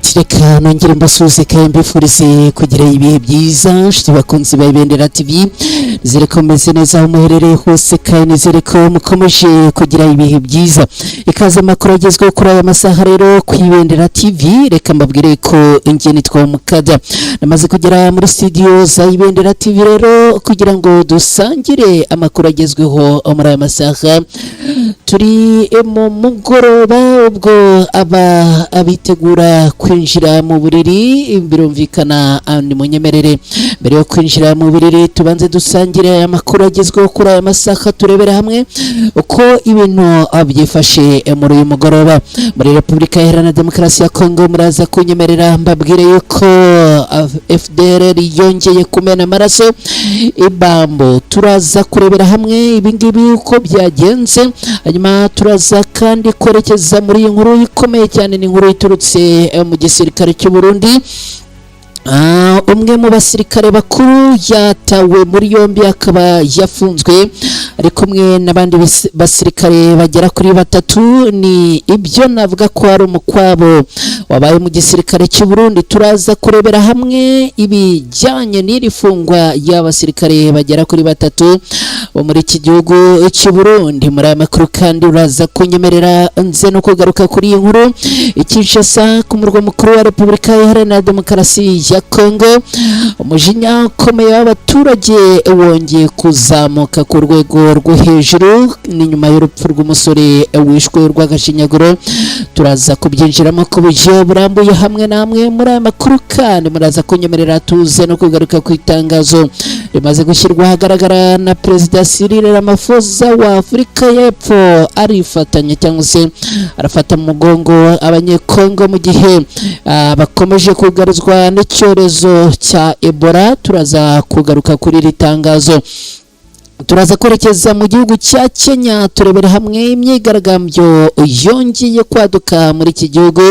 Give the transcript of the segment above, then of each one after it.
Alright, reka nongere mbasuhuze kandi mbifurize kugira ibihe byiza, nshuti bakunzi ba Ibendera TV. Nizere ko mumeze neza aho muherereye hose, kandi nizere ko mukomeje kugira ibihe byiza. Ikaze amakuru agezweho kuri aya masaha rero ku Ibendera TV. Reka mbabwire ko njye nitwa Mukada, namaze kugera muri studio za Ibendera TV rero kugira ngo dusangire amakuru agezweho muri aya masaha. Turi mu mugoroba, ubwo aba abitegura kwinjira mu buriri birumvikana. Ni munyemerere, mbere yo kwinjira mu buriri tubanze dusangire aya makuru agezweho kuri aya masaha, turebere hamwe uko ibintu byifashe muri uyu mugoroba muri Repubulika Iharanira Demokarasi ya Kongo. Muraza kunyemerera mbabwire yuko FDLR yongeye kumena amaraso ibambo. Turaza kurebera hamwe ibingibi uko byagenze. Hanyuma turaza kandi kwerekeza muri iyi nkuru ikomeye cyane, ni inkuru iturutse mu gisirikare cy'u Burundi. Umwe mu basirikare bakuru yatawe muri yombi, akaba yafunzwe ari kumwe n'abandi basirikare bagera kuri batatu. Ni ibyo navuga ko ari umukwabo wabaye mu gisirikare cy'u Burundi. Turaza kurebera hamwe ibijyanye n'iri fungwa y'abasirikare bagera kuri batatu bo muri iki gihugu cy'u Burundi. Muri aya makuru kandi uraza kunyemerera nze no kugaruka kuri iyi nkuru i Kinshasa, ku murwa mukuru wa Repubulika Iharanira Demokarasi ya Kongo. Umujinya ukomeye w'abaturage wongeye kuzamuka ku rwego rwo hejuru, ni nyuma y'urupfu rw'umusore wishwe rw'agashinyaguro. Turaza kubyinjiramo ku buryo burambuye hamwe namwe muri aya makuru. Kandi muraza kunyemerera tuze no kugaruka ku itangazo rimaze gushyirwa ahagaragara na Perezida Cyril Ramaphosa wa Afurika y'Epfo, arifatanya cyangwa se arafata mu mugongo Abanyekongo mu gihe bakomeje kugarizwa n'icyorezo cya Ebola. Turaza kugaruka kuri iri tangazo. Turaza kwerekeza mu gihugu cya Kenya, turebera hamwe imyigaragambyo yongeye kwaduka muri iki gihugu.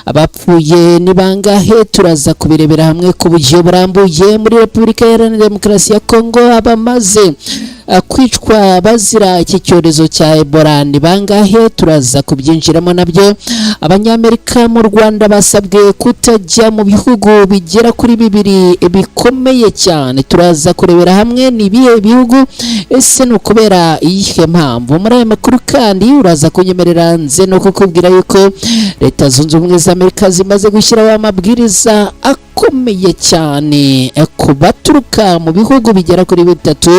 Abapfuye ni bangahe? Turaza kubirebera hamwe ku buryo burambuye. Muri Repubulika Iharanira Demokarasi ya Kongo, abamaze kwicwa bazira iki cyorezo cya Ebola ni bangahe? Turaza kubyinjiramo nabyo. Abanyamerika mu Rwanda basabwe kutajya mu bihugu bigera kuri bibiri bikomeye cyane. Turaza kurebera hamwe ni ibihe bihugu, ese ni ukubera iyihe mpamvu? Muri aya makuru kandi uraza kunyemerera nze no kukubwira yuko Leta Zunze Ubumwe za Amerika zimaze gushyiraho amabwiriza akomeye cyane ku baturuka mu bihugu bigera kuri bitatu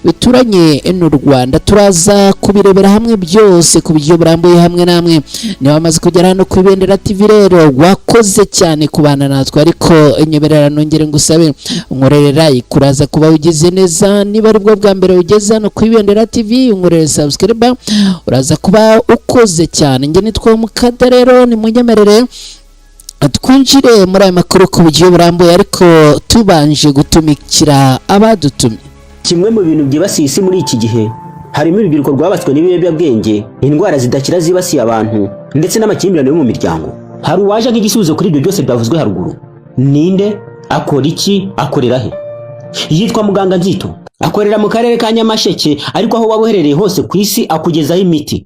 bituranye n'u Rwanda. Turaza kubirebera hamwe byose ku buryo burambuye hamwe namwe. Niba wamaze kugera hano ku Ibendera TV rero, wakoze cyane kubana natwe, ariko nyemerera nongere ngusabe unkorere like, uraza kuba ugize neza. Niba aribwo bwa mbere ugeze hano ku Ibendera TV, unkorere subscribe, uraza kuba ukoze cyane. Njye nitwa Mukada. Rero nimunyemerere twinjire muri aya makuru ku buryo burambuye, ariko tubanje gutumikira abadutumye. Kimwe mu bintu byibasiye isi muri iki gihe harimo urubyiruko rwabaswe n'ibiyobyabwenge, indwara zidakira zibasiye abantu, ndetse n'amakimbirane yo mu miryango. Hari uwaje nk'igisubizo kuri ibyo byose byavuzwe haruguru. Ninde? Akora iki? Akorera he? Yitwa Muganga Nzito, akorera mu karere ka Nyamasheke, ariko aho waba uherereye hose ku isi akugezaho imiti.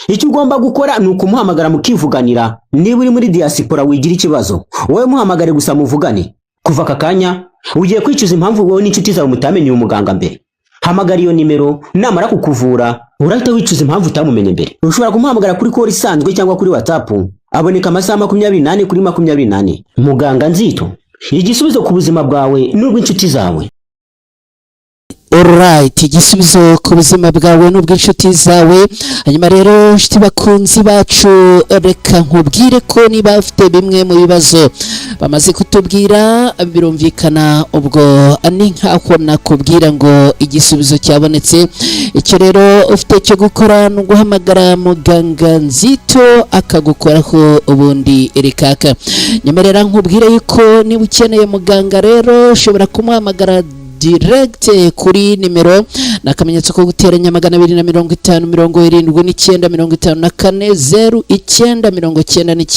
Icyo ugomba gukora ni ukumuhamagara mukivuganira. Niba uri muri diaspora, wigira ikibazo, wowe muhamagare gusa muvugane. Kuva aka kanya ugiye kwicuza impamvu wowe n'inshuti zawe mutamenye uyu muganga mbere. Hamagara iyo nimero, namara kukuvura urahita wicuza impamvu utamumenye mbere. Ushobora kumuhamagara kuri call isanzwe cyangwa kuri WhatsApp. Aboneka amasaha 24 kuri 24. Muganga Nzito, igisubizo ku buzima bwawe n'ubw'inshuti zawe. Alright, igisubizo ku buzima bwawe n'ubw'inshuti zawe. Hanyuma rero, inshuti bakunzi bacu, reka nkubwire ko niba ufite bimwe mu bibazo bamaze kutubwira, birumvikana ubwo ni nkaho nakubwira ngo igisubizo cyabonetse. Icyo rero ufite cyo gukora ni uguhamagara Muganga Nzito akagukoraho ubundi rikaka. Nyemerera nkubwire yuko niba ukeneye muganga rero, ushobora kumuhamagara. direct kuri nimero ni akamenyetso ko guteranya 250 79 54 09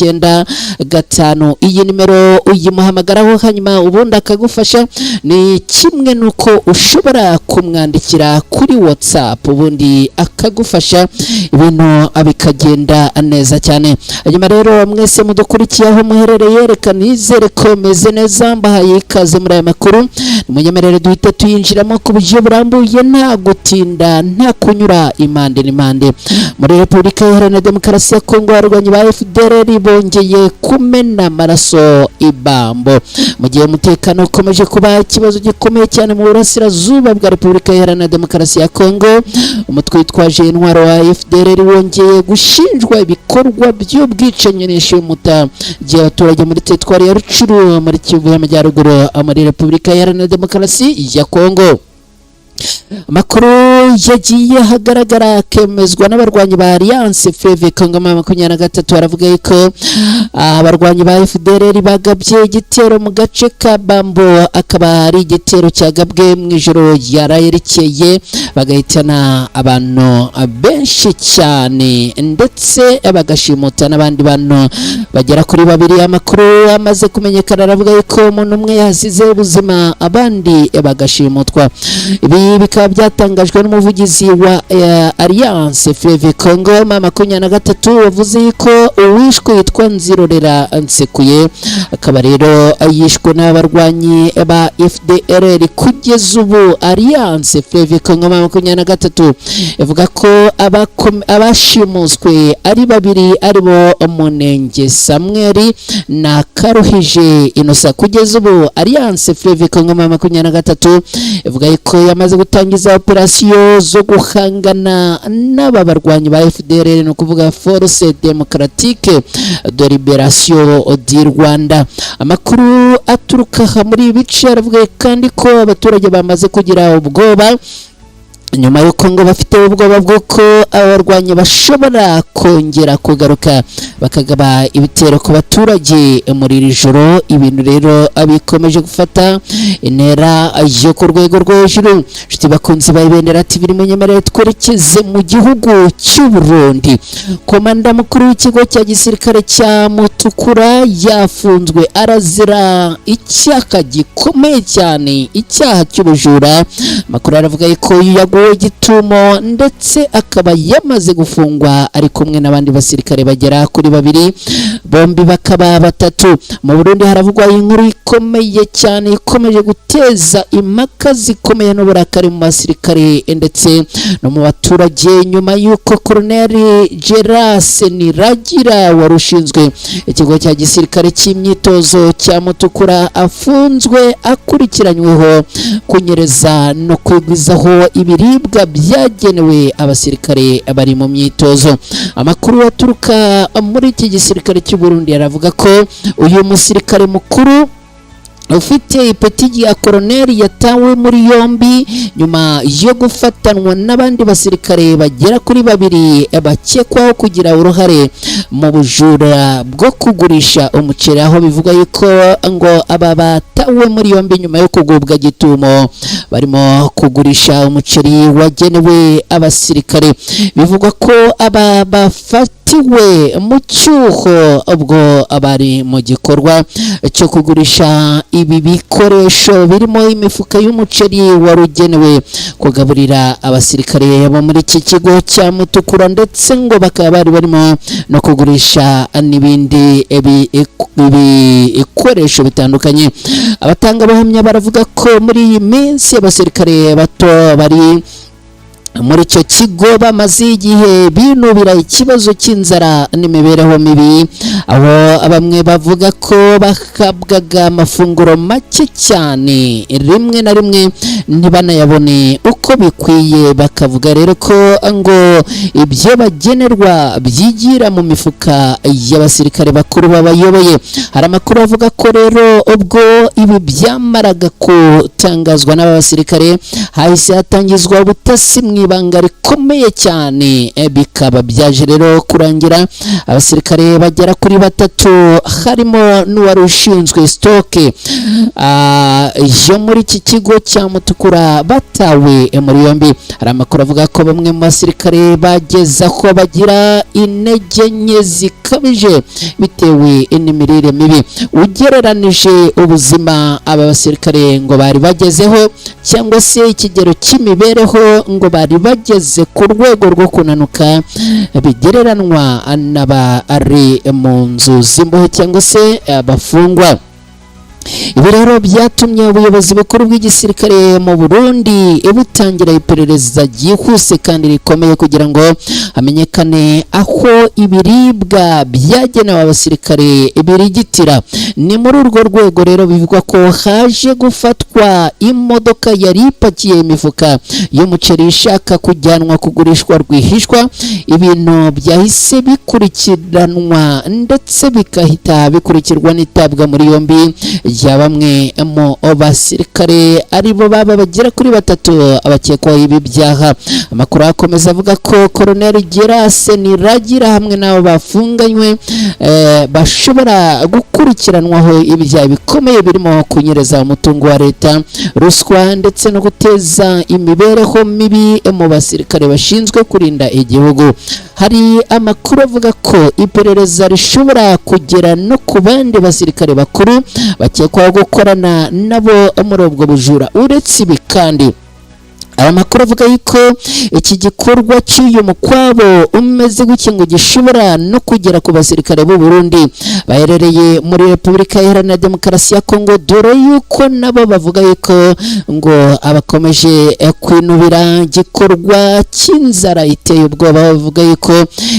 99 5. Iyi nimero uyimuhamagaraho, hanyuma ubundi akagufasha. Ni kimwe n'uko ushobora kumwandikira kuri WhatsApp, ubundi akagufasha, ibintu bikagenda neza cyane. Hanyuma rero mwese mudukurikiye aho muherereye, reka nizere ko meze neza. Mbahaye ikaze muri aya makuru. Munyemerere duhite tuyinjiramo ku buryo burambuye, nta gutinda, nta kunyura impande n'impande. Muri Repubulika Iharanira Demokarasi ya Kongo, abarwanyi ba FDLR bongeye kumena amaraso ibambo, mu gihe umutekano ukomeje kuba ikibazo gikomeye cyane mu burasirazuba bwa Repubulika Iharanira Demokarasi ya Kongo. Umutwe witwaje intwaro wa FDLR wongeye gushinjwa ibikorwa by'ubwicanyi n'ishimuta ry'abaturage muri teritwari ya Rucuru, muri Kivu y'Amajyaruguru, muri Repubulika Iharanira Demokarasi ya Kongo. Amakuru yagiye ahagaragara akemezwa n'abarwanyi ba Alliance Fleuve Congo 23 aravuga yuko abarwanyi ba FDLR bagabye igitero mu gace ka Bambo, akaba ari igitero cyagabwe mu ijoro ryaraye rikeye, bagahitana abantu benshi cyane ndetse bagashimuta n'abandi bantu bagera kuri babiri. Amakuru amaze kumenyekana aravuga yuko umuntu umwe yasize ubuzima, abandi bagashimutwa. Ibi bikaba byatangajwe n'umuvugizi wa Alliance Fleuve Congo 23, wavuze yuko uwishwe yitwa Nzirorera Nsekuye, akaba rero yishwe n'abarwanyi ba FDLR. Kugeza ubu Alliance Fleuve Congo 23 ivuga ko abashimuswe ari babiri, aribo Munenge Samuel na Karuhije Innocent. Kugeza ubu Alliance Fleuve Congo 23 ivuga ko yamaze gutangiza operasiyo zo guhangana n'aba barwanyi ba FDLR, ni ukuvuga Force Democratique de Liberation du Rwanda. Amakuru aturuka aha muri ibi bice aravuga kandi ko abaturage bamaze kugira ubwoba, nyuma y'uko ngo bafite ubwoba bw'uko abarwanyi bashobora kongera kugaruka bakagaba ibitero ku baturage muri iri joro. Ibintu rero bikomeje gufata intera yo ku rwego rwo hejuru. Inshuti bakunzi ba Ibendera TV, munyemerere twerekeze mu gihugu cy'u Burundi. Komanda mukuru w'ikigo cya gisirikare cya Mutukura yafunzwe, arazira icyaha gikomeye cyane, icyaha cy'ubujura. Amakuru aravuga ko yaguwe gitumo ndetse akaba yamaze gufungwa ari kumwe n'abandi basirikare bagera kuri babiri, bombi bakaba batatu. Mu Burundi haravugwa inkuru ikomeye cyane ikomeje guteza impaka zikomeye n'uburakari mu basirikare ndetse no mu baturage, nyuma y'uko Colonel Gerase Niragira wari ushinzwe ikigo cya gisirikare cy'imyitozo cya Mutukura afunzwe akurikiranyweho kunyereza no kwigwizaho ibiribwa byagenewe abasirikare bari mu myitozo. Amakuru aturuka muri iki gisirikare cy'u Burundi aravuga ko uyu musirikare mukuru ufite ipeti rya koroneri yatawe muri yombi nyuma yo gufatanwa n'abandi basirikare bagera kuri babiri bakekwaho kugira uruhare mu bujura bwo kugurisha umuceri, aho bivuga yuko ngo aba batawe muri yombi nyuma yo kugubwa gitumo barimo kugurisha umuceri wagenewe abasirikare. Bivugwa ko aba bafatiwe mu cyuho ubwo bari mu gikorwa cyo kugurisha ibi bikoresho birimo imifuka y'umuceri wari ugenewe kugaburira abasirikare bo muri iki kigo cya Mutukura, ndetse ngo bakaba bari barimo no kugurisha n'ibindi ibikoresho bitandukanye. Abatangabuhamya baravuga ko muri iyi minsi abasirikare bato bari muri icyo kigo bamaze igihe binubira ikibazo cy'inzara n'imibereho mibi, aho bamwe bavuga ko bahabwaga amafunguro make cyane, rimwe na rimwe ntibanayabone uko bikwiye. Bakavuga rero ko ngo ibyo bagenerwa byigira mu mifuka y'abasirikare bakuru babayoboye. Hari amakuru avuga ko rero ubwo ibi byamaraga gutangazwa n'aba basirikare, hahise hatangizwa ubutasi mu ibanga rikomeye cyane. Bikaba byaje rero kurangira abasirikare bagera kuri batatu, harimo n'uwari ushinzwe stock yo muri iki kigo cya Mutukura, batawe muri yombi. Hari amakuru avuga ko bamwe mu basirikare bageze aho bagira intege nke zikabije bitewe n'imirire mibi, ugereranije ubuzima aba basirikare ngo bari bagezeho cyangwa se ikigero cy'imibereho ngo bari bageze ku rwego rwo kunanuka, bigereranwa n'abari mu nzu z'imbohe cyangwa se abafungwa. Ibi rero byatumye ubuyobozi bukuru bw'igisirikare mu Burundi butangira iperereza ryihuse kandi rikomeye kugira ngo hamenyekane aho ibiribwa byagenewe abasirikare birigitira. Ni muri urwo rwego rero bivugwa ko haje gufatwa imodoka yari ipakiye imifuka y'umuceri ishaka kujyanwa kugurishwa rwihishwa, ibintu byahise bikurikiranwa ndetse bigahita bikurikirwa n'itabwa muri yombi rya bamwe mu basirikare, aribo baba bagera kuri batatu abakekwaho ibi byaha. Amakuru akomeza avuga ko Colonel Gerase Niragira hamwe n'abo bafunganywe bashobora gukurikiranwaho ibyaha bikomeye birimo kunyereza umutungo wa leta, ruswa ndetse no guteza imibereho mibi mu basirikare bashinzwe kurinda igihugu. Hari amakuru avuga ko iperereza rishobora kugera no ku bandi basirikare bakuru bakekwaho gukorana nabo muri ubwo bujura. Uretse ibi kandi, aya makuru avuga yuko iki gikorwa cy'uyu mukwabo umeze gutya ngo gishobora no kugera ku basirikare b'u Burundi baherereye muri Repubulika Iharanira Demokarasi ya Kongo, dore yuko nabo bavuga yuko ngo abakomeje kwinubira igikorwa cy'inzara iteye ubwoba. Bavuga yuko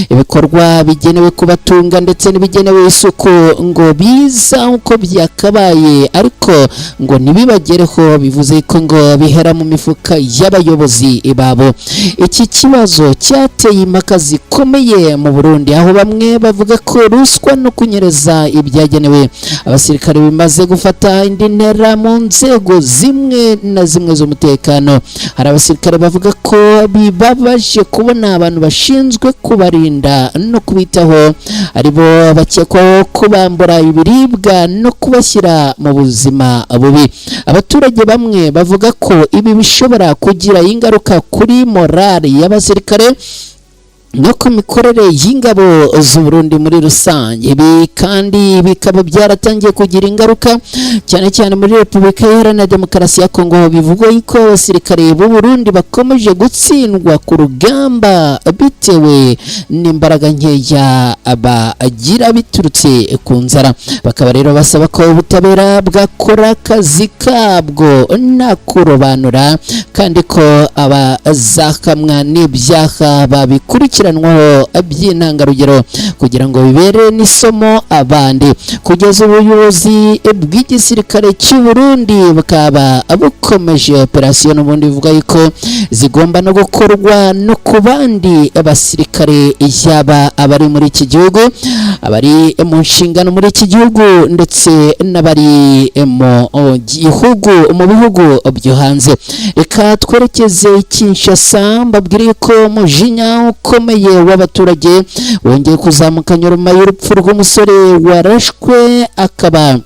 ibikorwa bigenewe kubatunga ndetse n'ibigenewe isuku ngo biza uko byakabaye, ariko ngo ntibibagereho, bivuze ko ngo bihera mu mifuka y'abayobozi babo. Iki kibazo cyateye impaka zikomeye mu Burundi, aho bamwe bavuga ko ruswa no kunyereza ibyagenewe abasirikare bimaze gufata indi ntera mu nzego zimwe na zimwe z'umutekano. Hari abasirikare bavuga ko bibabaje kubona abantu bashinzwe kubarinda no kubitaho aribo bakekwaho kubambura ibiribwa no kubashyira mu buzima bubi. Abaturage bamwe bavuga ko ibi bishobora kugira ingaruka kuri morale y'abasirikare no ku mikorere y'ingabo z'u Burundi muri rusange. Ibi kandi bikaba byaratangiye kugira ingaruka cyane cyane muri Repubulika Iharanira Demokarasi ya Kongo, bivugwa yuko abasirikare b'u Burundi bakomeje gutsindwa ku rugamba bitewe n'imbaraga nkeya bagira biturutse ku nzara. Bakaba rero basaba ko ubutabera bwakora akazi kabwo nta kurobanura, kandi ko abazakamwa n'ibyaha babikurikira by'intangarugero kugira ngo bibere n'isomo abandi. Kugeza ubuyobozi bw'igisirikare cy'u Burundi bukaba bukomeje operasiyo n'ubundi bivuga yuko zigomba no gukorwa no ku bandi basirikare, yaba abari muri iki gihugu, abari mu nshingano muri iki gihugu ndetse n'abari mu gihugu mu bihugu byo hanze. Reka twerekeze Kinshasa, mbabwire ko umujinya ukomeye w'abaturage wongeye kuzamuka nyuma y'urupfu rw'umusore warashwe, akaba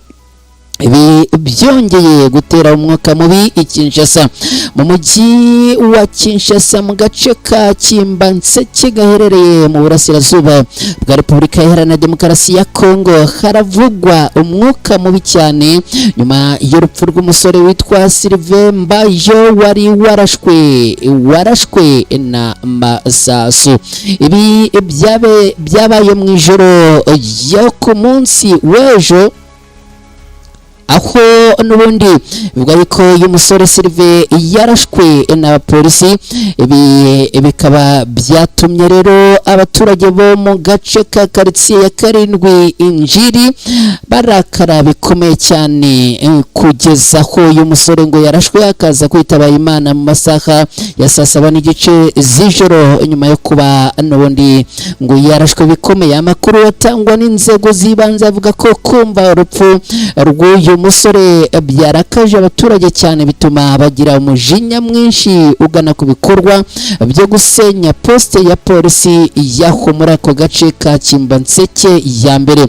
ibi byongeye gutera umwuka mubi i Kinshasa. Mu mujyi wa Kinshasa, mu gace ka Kimbanseke gaherereye mu burasirazuba bwa Repubulika Iharanira Demokarasi ya Kongo, haravugwa umwuka mubi cyane nyuma y'urupfu rw'umusore witwa Sylvain Mbayo wari warashwe na masasu. Ibi byabaye mu ijoro ryo ku munsi w'ejo, aho n'ubundi bivuga yuko uyu musore Sylvain yarashwe n'abapolisi. Ibi bikaba byatumye rero abaturage bo mu gace ka karitsiye ya 7 Injiri barakara bikomeye cyane, kugeza aho uyu musore ngo yarashwe akaza kwitaba Imana mu masaha ya saa 7:30 z'ijoro, nyuma yo kuba n'ubundi ngo yarashwe bikomeye. Amakuru atangwa n'inzego z'ibanze avuga ko kumva urupfu rw'uyu rw'uyu musore byarakaje abaturage cyane, bituma bagira umujinya mwinshi ugana ku bikorwa byo gusenya poste ya polisi yaho muri ako gace ka Kimbanseke ya mbere.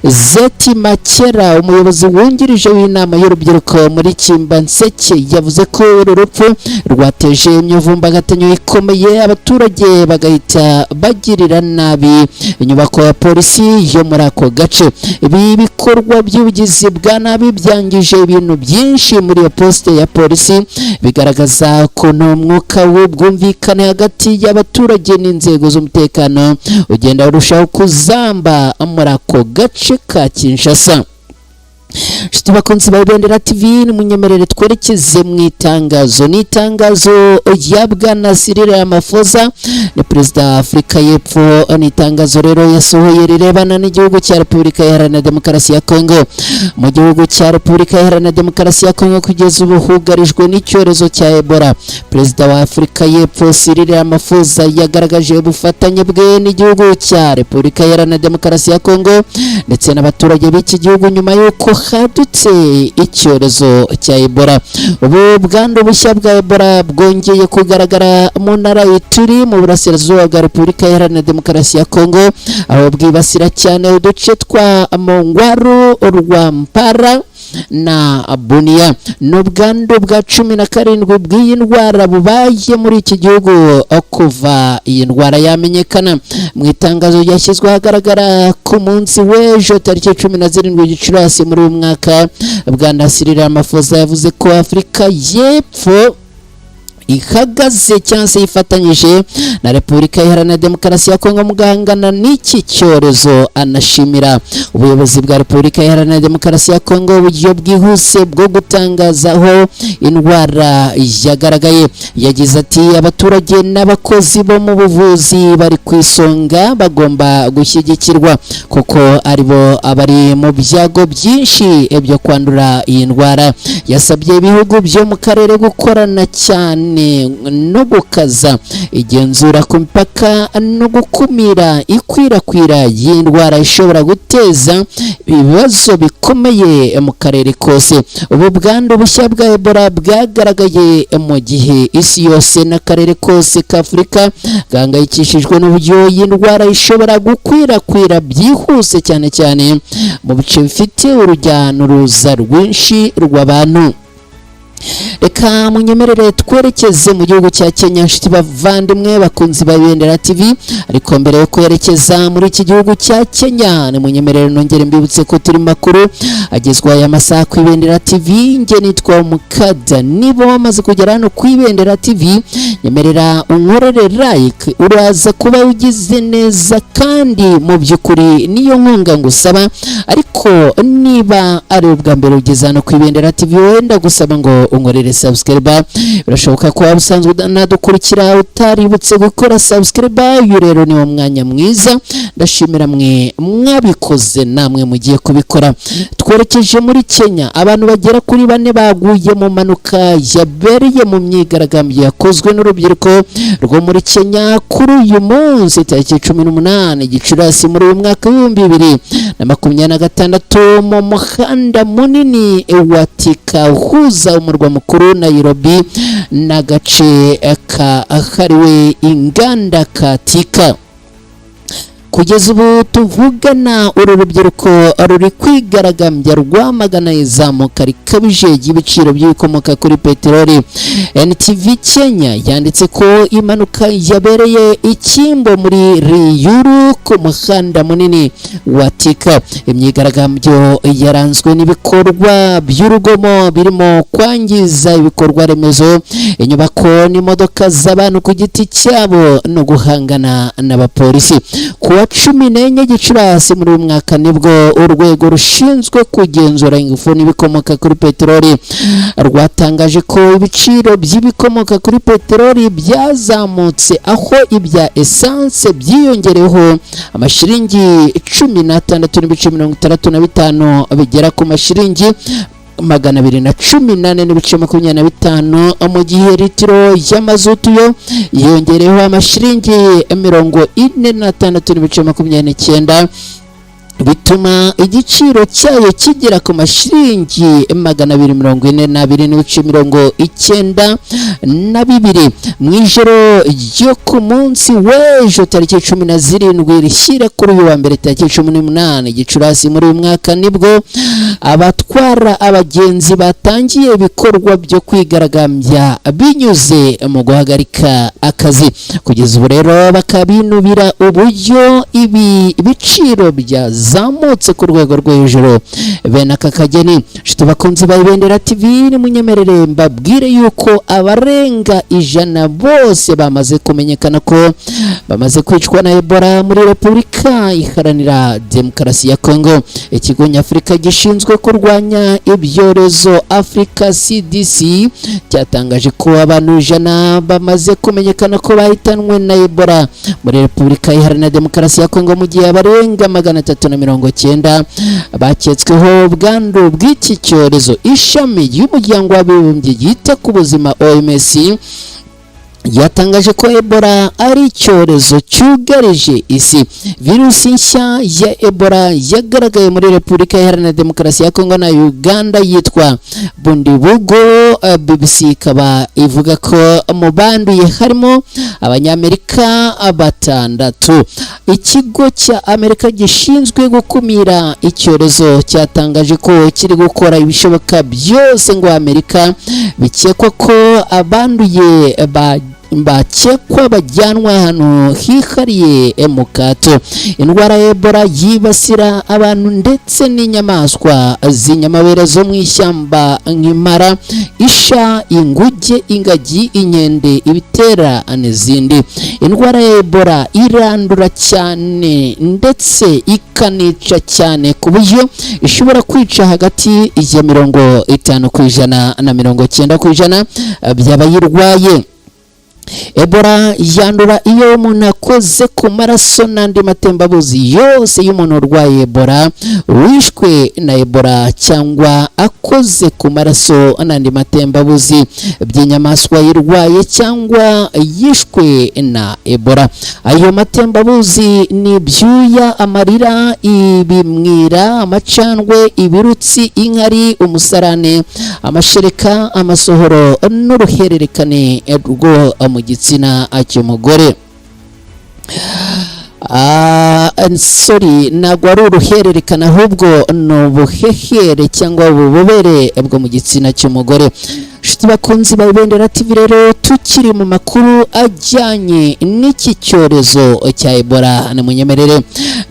Zeti Makera, umuyobozi wungirije w'inama y'urubyiruko muri Kimbanseke, yavuze ko uru rupfu rwateje imyivumbagatanyo ikomeye, abaturage bagahita bagirira nabi inyubako ya polisi yo muri ako gace. Ibi bikorwa by'ubugizi bwa nabi byangije ibintu byinshi muri iyo poste ya polisi, bigaragaza ukuntu umwuka w'ubwumvikane hagati y'abaturage n'inzego z'umutekano ugenda urushaho kuzamba muri ako gace ka Kinshasa. Nshuti bakunzi ba Ibendera TV, nimunyemerere twerekeze mu itangazo. Ni itangazo rya Bwana Cyril Ramaphosa, ni perezida wa Afurika y'Epfo. Ni itangazo rero yasohoye rirebana n'igihugu cya Repubulika Iharanira Demokarasi ya Kongo. Mu gihugu cya Repubulika Iharanira Demokarasi ya Kongo kugeza ubu hugarijwe n'icyorezo cya Ebola. Perezida wa Afurika y'Epfo Cyril Ramaphosa yagaragaje ubufatanye bwe n'igihugu cya Repubulika Iharanira Demokarasi ya Kongo ndetse n'abaturage b'iki gihugu nyuma y'uko hadutse icyorezo cya Ebola. Ubu bwandu bushya bwa Ebola bwongeye kugaragara mu ntara y'Ituri mu burasirazuba bwa Repubulika Iharanira Demokarasi ya Kongo, aho bwibasira cyane uduce twa Mongwaru, Rwampara na Bunia. Ni ubwandu bwa 17 bw'iyi ndwara bubaye muri iki gihugu kuva iyi ndwara yamenyekana. Mu itangazo ryashyizwe ahagaragara ku munsi w'ejo tariki 17 Gicurasi muri uyu mwaka, Bwana Cyril Ramaphosa yavuze ko Afurika y'Epfo ihagaze cyangwa se yifatanyije na Repubulika Iharanira Demokarasi ya Kongo mu guhangana n'iki cyorezo. Anashimira ubuyobozi bwa Repubulika Iharanira Demokarasi ya Kongo uburyo bwihuse bwo gutangaza aho indwara yagaragaye. Yagize ati: "Abaturage n'abakozi bo mu buvuzi bari ku isonga bagomba gushyigikirwa kuko aribo abari mu byago byinshi byo kwandura iyi ndwara." Yasabye ibihugu byo mu karere gukorana cyane no gukaza igenzura ku mipaka no gukumira ikwirakwira y'indwara ishobora guteza ibibazo bikomeye mu karere kose. Ubu bwandu bushya bwa Ebola bwagaragaye mu gihe isi yose n'akarere kose ka Afurika gahangayikishijwe n'uburyo iyi ndwara ishobora gukwirakwira byihuse, cyane cyane mu bice bifite urujya n'uruza rwinshi rw'abantu. Reka munyemerere twerekeze mu gihugu cya Kenya, nshuti bavandimwe bakunzi ba Ibendera TV. Ariko mbere yo kwerekeza muri iki gihugu cya Kenya, nimunyemerere nongere mbibutse ko turi makuru agezwa aya masaha ku Ibendera TV. Nge nitwa Mukada. Niba wamaze kugera hano ku Ibendera TV, nyemerera unkorere like, uraza kuba ugize neza kandi mu by'ukuri niyo nkunga ngusaba. Ariko niba ari ubwa mbere ugeze hano ku Ibendera TV, wenda gusaba ngo unkorere subscribe. Birashoboka ko waba usanzwe unadukurikira utaributse gukora subscribe. Uyu rero ni wo mwanya mwiza. Ndashimira mwe mwabikoze, namwe mugiye kubikora. Twerekeje muri Kenya. Abantu bagera kuri bane baguye mu mpanuka yabereye mu myigaragambyo yakozwe n'urubyiruko rwo muri Kenya kuri uyu munsi tariki 18 Gicurasi muri uyu mwaka w'2026, mu muhanda munini wa Thika uhuza umurwa mukuru Nairobi n'agace kahariwe inganda ka Thika. Kugeza ubu tuvugana, uru rubyiruko ruri kwigaragambya rwamagana izamuka rikabije ry'ibiciro by'ibikomoka kuri peteroli. NTV Kenya yanditse ko impanuka yabereye ikimbo muri Riyuru ku muhanda munini wa Thika. Imyigaragambyo yaranzwe n'ibikorwa by'urugomo birimo kwangiza ibikorwa remezo, inyubako n'imodoka z'abantu ku giti cyabo no guhangana n'abapolisi. Kuwa 14 Gicurasi muri uyu mwaka nibwo urwego rushinzwe kugenzura ingufu n'ibikomoka kuri peteroli rwatangaje ko ibiciro by'ibikomoka kuri peteroli byazamutse, aho ibya esanse byiyongereho amashiringi 16.65 bigera ku mashiringi 214.25, mu gihe litiro y'amazutu yo yongereho amashiringi 46.29. Bituma igiciro cyayo kigera ku mashiringi 242.92. Mu ijoro ryo ku munsi w'ejo tariki 17 rishyira kuri uyu wa mbere tariki 18 Gicurasi muri uyu mwaka, nibwo abatwara abagenzi batangiye ibikorwa byo kwigaragambya binyuze mu guhagarika akazi. Kugeza ubu rero bakabinubira uburyo ibi biciro byazamutse ku rwego rwo hejuru bene aka kageni. Nshuti bakunzi ba Ibendera TV, nimunyemerere mbabwire yuko abarenga 100 bose bamaze kumenyekana ko bamaze kwicwa na Ebola muri Repubulika Iharanira Demokarasi ya Kongo. Ikigo nyafurika gishinzwe kurwanya ibyorezo, Africa CDC, cyatangaje ko abantu 100 bamaze kumenyekana ko bahitanwe na Ebola muri Repubulika Iharanira Demokarasi ya Kongo, mu gihe abarenga 390 baketsweho ubwandu bw'iki cyorezo. Ishami ry'Umuryango w'Abibumbye ryita ku buzima, OMS, yatangaje ko Ebola ari icyorezo cyugarije isi. Virusi nshya ya Ebola yagaragaye muri Repubulika Iharanira Demokarasi ya Kongo na Uganda yitwa Bundibugyo. BBC ikaba ivuga ko mu banduye harimo Abanyamerika batandatu. Ikigo cya Amerika gishinzwe gukumira icyorezo cyatangaje ko kiri gukora ibishoboka byose ngo Amerika bikekwa ko abanduye bakekwa bajyanwa ahantu hihariye mu kato. Indwara ya Ebola yibasira abantu ndetse n'inyamaswa z'inyamabere zo mu ishyamba nk'impara, isha, inguge, ingagi, inkende, ibitera n'izindi. Indwara ya Ebola irandura cyane ndetse ikanica cyane, ku buryo ishobora kwica hagati ya 50% na 90% by'abayirwaye. Ebola yandura iyo umuntu akoze ku maraso n'andi matembabuzi yose y'umuntu urwaye Ebola, wishwe na Ebola, cyangwa akoze ku maraso n'andi matembabuzi by'inyamaswa yirwaye cyangwa yishwe na Ebola. Ayo matembabuzi ni ibyuya, amarira, ibimwira, amacandwe, ibirutsi, inkari, umusarane, amashereka, amasohoro n'uruhererekane rwo mu gitsina cy'umugore. Sorry, ntabwo ari uruhererekane, ahubwo ni ubuhehere cyangwa ububobere bwo mu gitsina cy'umugore. Nshuti bakunzi ba Ibendera TV, rero tukiri mu makuru ajyanye n'iki cyorezo cya Ebola, nimunyemerere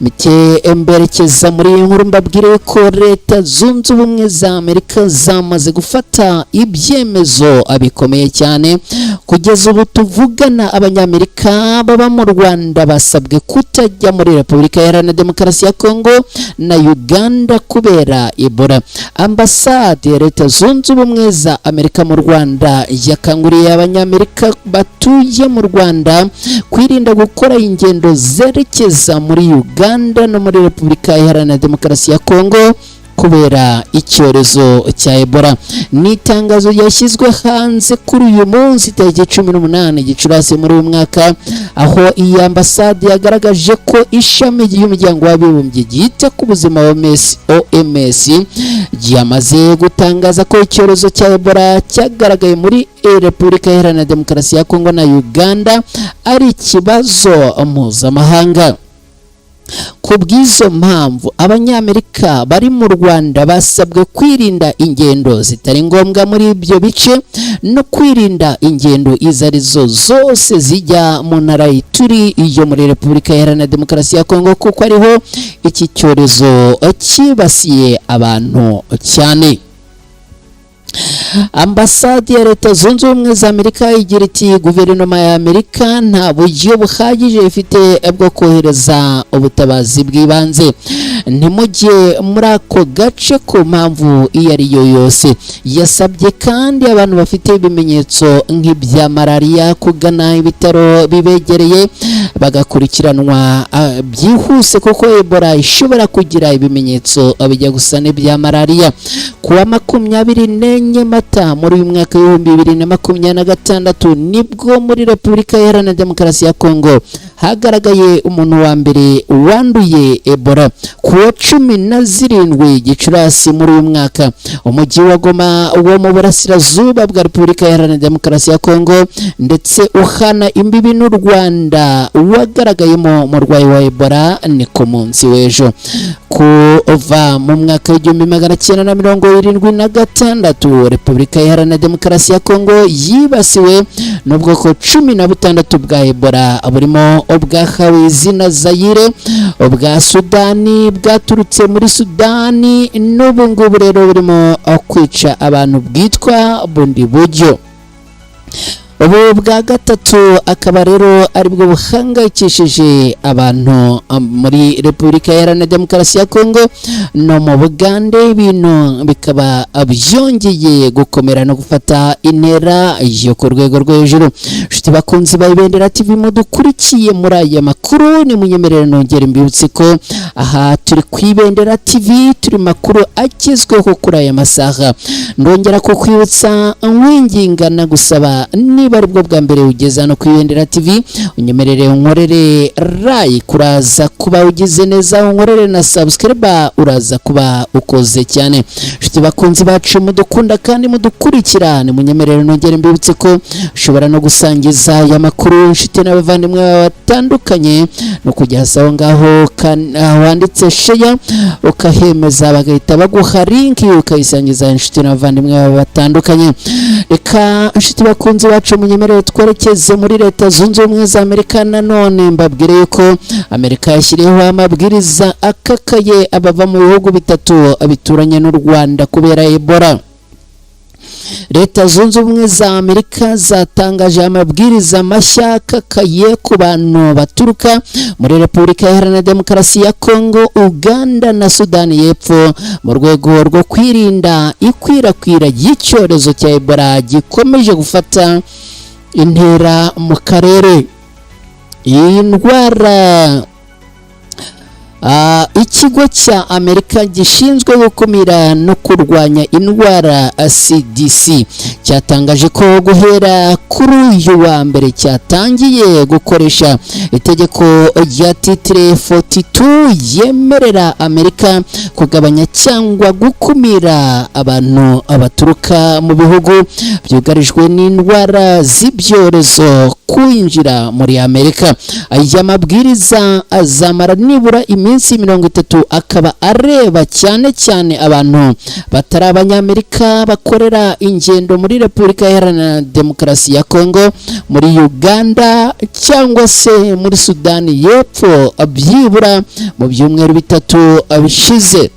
mite mberekeza muri iyi nkuru, mbabwire ko Leta Zunze Ubumwe za Amerika zamaze gufata ibyemezo bikomeye cyane. Kugeza ubu tuvugana, Abanyamerika baba mu Rwanda basabwe kutajya muri Repubulika Iharanira Demokarasi ya Kongo na Uganda kubera Ebola. Ambasade ya Leta Zunze Ubumwe za Amerika mu Rwanda yakanguriye Abanyamerika batuye mu Rwanda kwirinda gukora ingendo zerekeza muri Uganda no muri Repubulika Iharanira Demokarasi ya Kongo kubera icyorezo cya Ebola. Ni itangazo ryashyizwe hanze kuri uyu munsi tariki 18 Gicurasi muri uyu mwaka, aho iyi ambasade yagaragaje ko ishami ry'Umuryango w'Abibumbye ryita ku buzima, OMS, OMS, ryamaze gutangaza ko icyorezo cya Ebola cyagaragaye muri Repubulika Iharanira Demokarasi ya Kongo na Uganda ari ikibazo mpuzamahanga. Ku bw'izo mpamvu, Abanyamerika bari mu Rwanda basabwe kwirinda ingendo zitari ngombwa muri ibyo bice no kwirinda ingendo izo arizo zose zijya mu ntara Ituri yo muri Repubulika Iharanira Demokarasi ya Kongo, kuko ariho iki cyorezo cyibasiye abantu cyane. Ambasade ya Leta Zunze Ubumwe za Amerika igira iti: "Guverinoma ya Amerika nta buryo buhagije ifite bwo kohereza ubutabazi bw'ibanze. Ntimujye muri ako gace ku mpamvu iyo ari yo yose." Yasabye kandi abantu bafite ibimenyetso nk'ibya malariya kugana ibitaro bibegereye bagakurikiranwa byihuse, kuko Ebola ishobora kugira ibimenyetso bijya gusa n'ibya malariya. Kuwa 24 Mata muri uyu mwaka wa 2026 nibwo muri Repubulika Iharanira Demokarasi ya Kongo Hagaragaye umuntu wa mbere wanduye Ebola ku wa 17 Gicurasi muri uyu mwaka. Umujyi wa Goma wo mu burasirazuba bwa Repubulika Iharanira Demokarasi ya Kongo ndetse uhana imbibi n'u Rwanda wagaragayemo umurwayi wa Ebola ni ku munsi w'ejo. Kuva mu mwaka w'1976, Repubulika Iharanira Demokarasi ya Kongo yibasiwe n'ubwoko 16 bwa Ebola, burimo ubwahawe izina Zayire, ubwa Sudani bwaturutse muri Sudani, n'ubu ngubu rero burimo kwica abantu bwitwa Bundibugyo. Ubu bwa gatatu akaba rero aribwo buhangayikishije abantu muri Repubulika Iharanira Demokarasi ya Kongo no mu Bugande, ibintu bikaba byongeye gukomera no gufata intera yo ku rwego rwo hejuru. Inshuti bakunzi ba Ibendera TV mudukurikiye muri aya makuru, ni munyemerere nongere mbibutse ko aha turi ku Ibendera TV, turi makuru agezweho kuri aya masaha. Ndongera kukwibutsa, nkwinginga nagusaba, niba aribwo bwa mbere ugeze hano ku Ibendera TV, unyemerere unkorere like, uraza kuba ugize neza, unkorere na subscribe, uraza kuba ukoze cyane. Inshuti bakunzi bacu mudukunda kandi mudukurikira, nimunyemerere nongere mbibutse ko ushobora no gusangiza aya makuru inshuti n'abavandimwe bawe batandukanye, no kujya hasi aho ngaho aho handitse share, ukahemeza bagahita baguha link, ukayisangiza inshuti n'abavandimwe bawe batandukanye. Reka, inshuti bakunzi bacu, munyemerere twerekeze muri Leta Zunze Ubumwe za Amerika. Nanone mbabwire yuko Amerika yashyiriyeho amabwiriza akakaye abava mu bihugu bitatu bituranye n'u Rwanda kubera Ebola. Leta Zunze Ubumwe za Amerika zatangaje amabwiriza mashya akakaye ku bantu baturuka muri Repubulika Iharanira Demokarasi ya Kongo, Uganda na Sudani y'Epfo, mu rwego rwo kwirinda ikwirakwira ry'icyorezo cya Ebola gikomeje gufata intera mu karere. Iyi ndwara, ikigo cya Amerika gishinzwe gukumira no kurwanya indwara, CDC, cyatangaje ko guhera kuri uyu wa mbere cyatangiye gukoresha itegeko rya Title 42 yemerera Amerika kugabanya cyangwa gukumira abantu baturuka mu bihugu byugarijwe n'indwara z'ibyorezo kwinjira muri Amerika. Aya mabwiriza azamara nibura iminsi 30, akaba areba cyane cyane abantu batari Abanyamerika bakorera ingendo muri Repubulika Iharanira Demokarasi ya Kongo, muri Uganda cyangwa se muri Sudani y'Epfo byibura mu byumweru 3 bishize.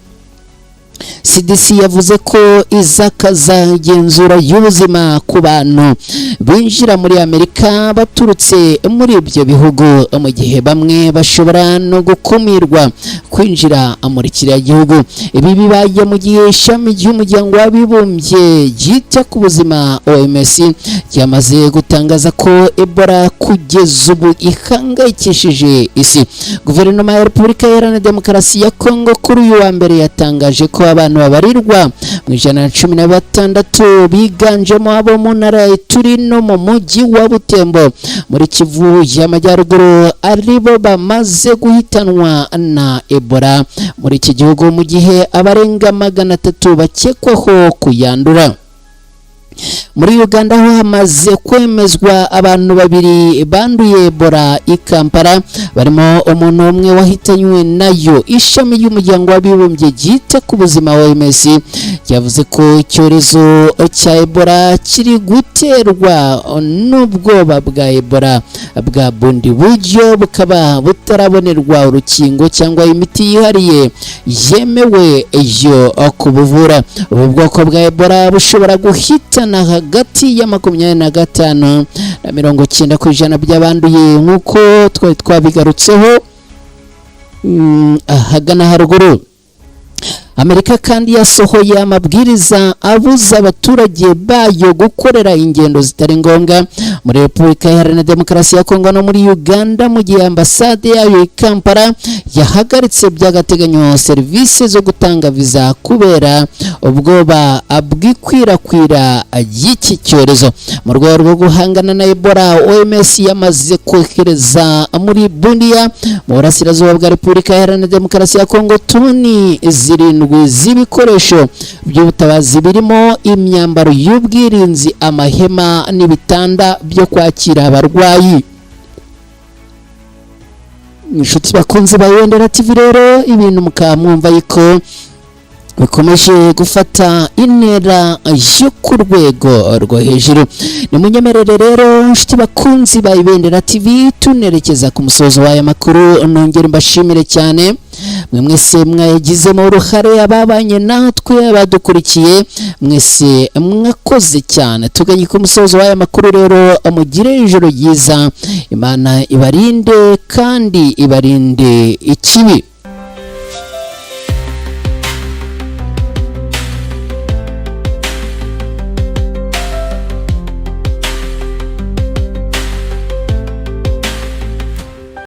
CDC yavuze ko izakaza igenzura y'ubuzima ku bantu binjira muri Amerika baturutse muri ibyo bihugu, mu gihe bamwe bashobora no gukumirwa kwinjira muri kiriya gihugu. Ibi bibaye mu gihe ishami ry'Umuryango w'Abibumbye ryita ku buzima, OMS, ryamaze gutangaza ko Ebola kugeza ubu ihangayikishije isi. Guverinoma ya Repubulika Iharanira Demokarasi ya Kongo kuri uyu wa mbere yatangaje ko abantu babarirwa mu 116, biganjemo abo mu ntara ya Ituri no mu mujyi wa Butembo muri Kivu y'Amajyaruguru, aribo bamaze guhitanwa na Ebola muri iki gihugu, mu gihe abarenga 300 bakekwaho kuyandura. Muri Uganda ho hamaze kwemezwa abantu babiri banduye Ebola i Kampala, barimo umuntu umwe wahitanywe nayo. Ishami ry'Umuryango w'Abibumbye ryita ku buzima, OMS, ryavuze ko icyorezo cya Ebola kiri guterwa n'ubwoba bwa Ebola bwa Bundibugyo, bukaba butarabonerwa urukingo cyangwa imiti yihariye yemewe yo kubuvura. Ubu bwoko bwa Ebola bushobora guhitana hagati ya 25 na 90% by'abanduye, nk'uko twari twabigarutseho ahagana haruguru. Amerika kandi yasohoye amabwiriza abuza abaturage bayo gukorera ingendo zitari ngombwa muri Repubulika Iharanira Demokarasi ya Kongo no muri Uganda, mu gihe ambasade yayo i Kampala yahagaritse by'agateganyo serivisi zo gutanga viza kubera ubwoba bw'ikwirakwira ry'iki cyorezo. Mu rwego rwo guhangana na Ebola, OMS yamaze kohereza muri Bunia, mu burasirazuba bwa Repubulika Iharanira Demokarasi ya Kongo, toni 7 z'ibikoresho by'ubutabazi birimo imyambaro y'ubwirinzi, amahema n'ibitanda byo kwakira abarwayi. Inshuti bakunzi ba Ibendera TV rero, ibintu mukaba mwumva yuko bikomeje gufata intera yo ku rwego rwo hejuru. Nimunyemerere rero, inshuti bakunzi ba Ibendera TV, tunerekeza ku musozo w'aya makuru, nongere mbashimire cyane mwe mwese mwayagizemo uruhare, ababanye natwe, abadukurikiye mwese mwakoze cyane. Tuganye ku musozo w'aya makuru rero, mugire ijoro ryiza, Imana ibarinde kandi ibarinde ikibi.